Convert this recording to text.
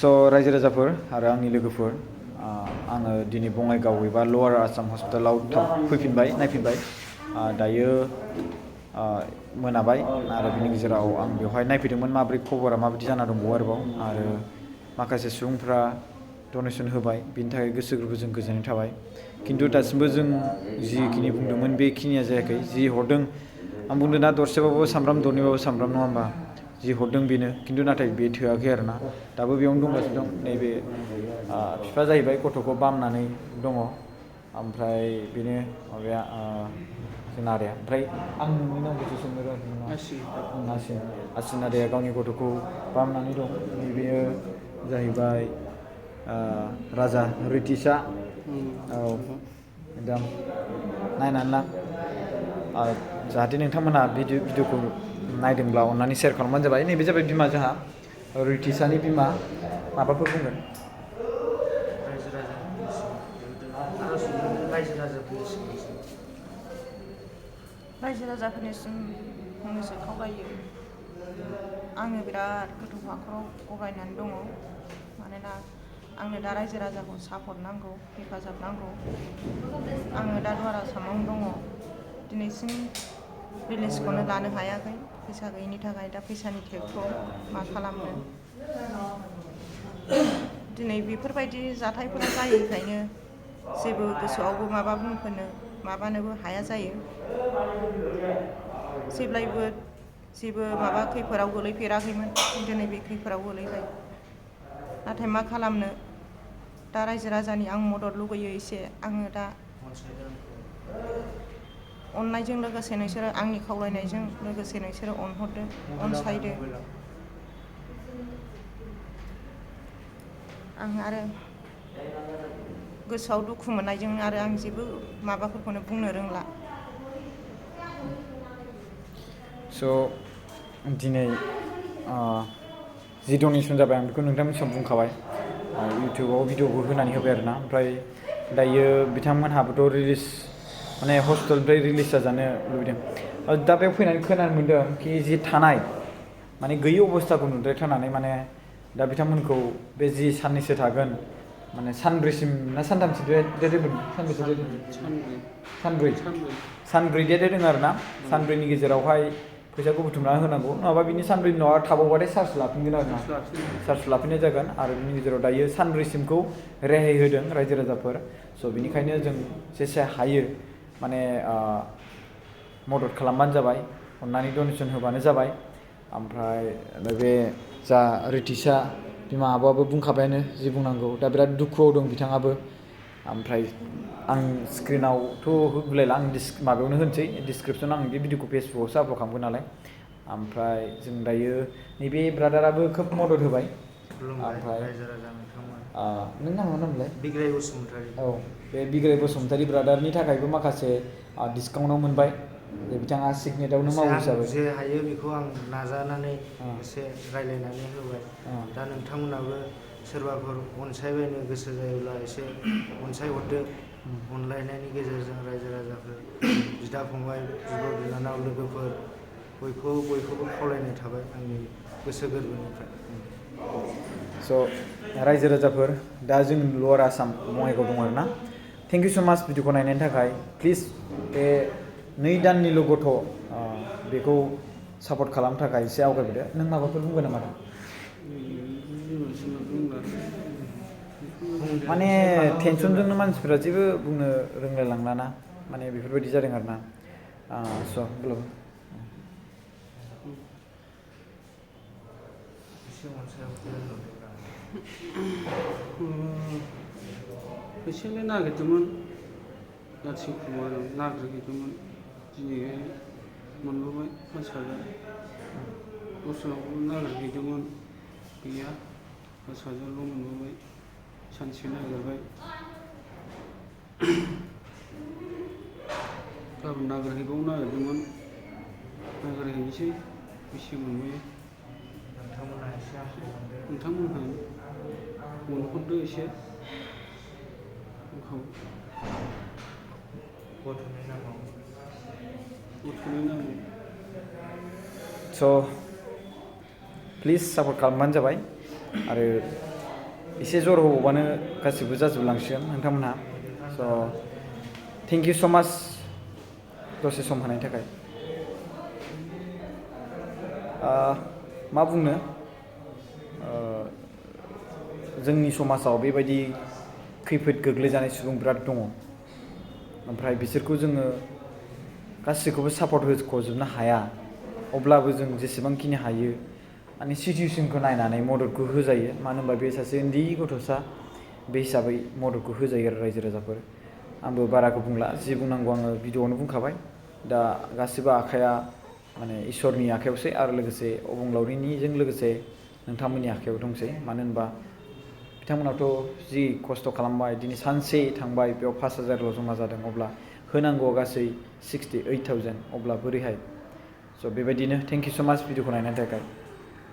स' रायजो राजाफोर आरो आंनि लोगोफोर आङो दिनै बङाइगाव एबा लवार आसाम हस्पिटालाव फैफिनबाय नायफिनबाय दायो मोनाबाय आरो बिनि गेजेराव आं बेवहाय नायफैदोंमोन माबोरै खबरा माबायदि जाना दंबावो आरोबाव आरो माखासे सुबुंफ्रा डनेसन होबाय बिनि थाखाय गोसो गोरबोजों गोजोननाय थाबाय खिन्थु दासिमबो जों जिखिनि बुंदोंमोन बेखिनिया जायाखै जि हरदों आं बुंदों ना दरसेबाबो सामब्राम दरनैबाबो सामब्राम नङा होमबा जि हरदों बेनो खिन्थु नाथाय बे थोआखै आरोना दाबो बेयावनो दंगासिनो दं नैबे बिफा जाहैबाय गथ'खौ बामनानै दङ ओमफ्राय बेनो माबाया जोंना आदाया ओमफ्राय आं नोंनि नामखौसो सोंनो आसिन आदाया गावनि गथ'खौ बामनानै दं नैबेयो जाहैबाय राजा रितिशा औ एकदम नायनानै ला जाहाथे नोंथांमोनहा भिडिअखौ नायदोंब्ला अननानै शेयार खालामबानो जाबाय नैबे जाबाय बिमा जोंहा रितिशानि बिमा माबाफोर बुंगोन रायजो राजाफोरनिसिम फंनैसो खावलायो आङो बिराद गोथौ हाखराव गबायनानै दङ मानोना आंनो दा रायजो राजाखौ सापर्ट नांगौ हेफाजाब नांगौ आङो दा लवार आसामावनो दङ दिनैसिम रिलिजखौनो लानो हायाखै फैसा गैयिनि थाखाय दा फैसानि थेगखौ मा खालामनो दिनै बेफोरबायदि जाथायफोरा जायैखायनो जेबो गोसोआवबो माबा बुंफोरनो माबानोबो हाया जायो जेब्लायबो जेबो माबा खैफोदाव गोलैफेराखैमोन दिनै बे खैफोदाव गोलैबाय नाथाय मा खालामनो दा रायजो राजानि आं मदद लुगैयो एसे आङो दा अननायजों लोगोसे नोंसोरो आंनि खावलायनायजों लोगोसे नोंसोरो अनहरदो अनसायदो आं आरो गोसोआव दुखु मोननायजों आरो आं जेबो माबाफोरखौनो बुंनो रोंला स' दिनै जि डनेसन जाबाय आं बेखौ नोंथांनि सिगाङाव बुंखाबाय इउटुबाव भिडिअबो होनानै होबाय आरोना ओमफ्राय दायो बिथांमोनहाबोथ' रिलिज माने हस्पिटालनिफ्राय रिलिज जाजानो लुबैदों दा बेयाव फैनानै खोनानो मोन्दों कि जि थानाय माने गैयि अबस्थाखौ नुद्रायथारनानै माने दा बिथांमोनखौ बे जि साननैसो थागोन माने सानब्रैसिम ना सानथामसिम सानब्रै डेट होदों आरोना सानब्रैनि गेजेरावहाय फैसाखौ बुथुमनानै होनांगौ नङाबा बिनि सानब्रैनि उनाव थाबावबाथाय चार्ज लाफिनगोन आरोना चार्ज लाफिननाय जागोन आरो बिनि गेजेराव दायो सानब्रैसिमखौ रेहाय होदों रायजो राजाफोर स' बिनिखायनो जों जेसे हायो माने मदद खालामबानो जाबाय अननानै डनेसन होबानो जाबाय ओमफ्राय बे जा रितिशा बिमा आब'आबो बुंखाबायानो जि बुंनांगौ दा बिराद दुखुआव दं बिथाङाबो ओमफ्राय आं स्क्रिनावथ' होलायला आं माबायावनो होनोसै डिसक्रिपसनाव आं बे भिडिअखौ फेसबुकआवसो आपलड खालामगोन नालाय ओमफ्राय जों दायो नैबे ब्रादाराबो खोब मदद होबाय ओमफ्राय नों नामा मा नामलाय बिग्राय बसुमतारी औ बे बिग्राय बसुमतारी ब्रादारनि थाखायबो माखासे डिसकाउन्टआव मोनबाय बिथाङा सिगनेटआवनो मावो हिसाबै जे हायो बेखौ आं नाजानानै एसे रायलायनानै होबाय दा नोंथांमोनाबो सोरबाफोर अनसायबायनो गोसो जायोब्ला एसे अनसायहरदो अनलायनायनि गेजेरजों रायजो राजाफोर बिदा फंबाय बिब' बिनानाव लोगोफोर बयखौबो खावलायनाय थाबाय आंनि गोसो गोरबोनिफ्राय स' रायजो राजाफोर दा जों लवार आसाम बङाइगाव दं आरोना थेंक इउ स' माच भिडिअखौ नायनायनि थाखाय प्लिज बे 2 दाननिल' गथ' बेखौ सापर्ट खालामनो थाखाय एसे आवगायबोदो नों माबाफोर बुंगोन नामा माने टेनसनजोंनो मानसिफोरा जेबो बुंनो रोंलायलांलाना माने बेफोरबायदि जादों आरोना स' फैसायालाय नागिरदोंमोन गासैखौबो नागिरहैदोंमोन दिनैहाय मोनबोबाय 5,000 दस्रायावबो नागिरहैदोंमोन गैया 5,000ल' मोनबोबाय सानसे नागिरबाय गाबोन नागिरहैबावनो नागिरदोंमोन नागिरहैनोसै बेसे मोनबोयो नोंथांमोनहा अनहरदो एसे गथ'नि नामाव स' प्लिज सापर्ट खालामबानो जाबाय आरो एसे जर होबावबानो गासिबो जाजोबलांसिगोन नोंथांमोनहा स' थेंक इउ स' माच दसे सम होनायनि थाखाय मा बुंनो जोंनि समाजाव बेबायदि खैफोद गोग्लैजानाय सुबुं बिराद दङ ओमफ्राय बिसोरखौ जोङो गासैखौबो सापर्ट होजोबनो हाया अब्लाबो जों जेसेबांखिनि हायो माने सिचुवेसनखौ नायनानै मददखौ होजायो मानो होनबा बे सासे उन्दै गथ'सा बे हिसाबै मददखौ होजायो आरो रायजो राजाफोर आंबो बाराखौ बुंला जि बुंनांगौ आङो भिडिअ'आवनो बुंखाबाय दा गासिबो आखाया माने इसोरनि आखायावसै आरो लोगोसे अबंलावरिनिजों लोगोसे नोंथांमोननि आखायाव दंसै मानो होनबा बिथांमोनाथ' जि खस्थ' खालामबाय दिनै सानसे थांबाय बेयाव 5,000ल' जमा जादों अब्ला होनांगौ गासै 68,000 अब्ला बोरैहाय स' बेबायदिनो थेंक इउ स' माच भिडिअ'खौ नायनायनि थाखाय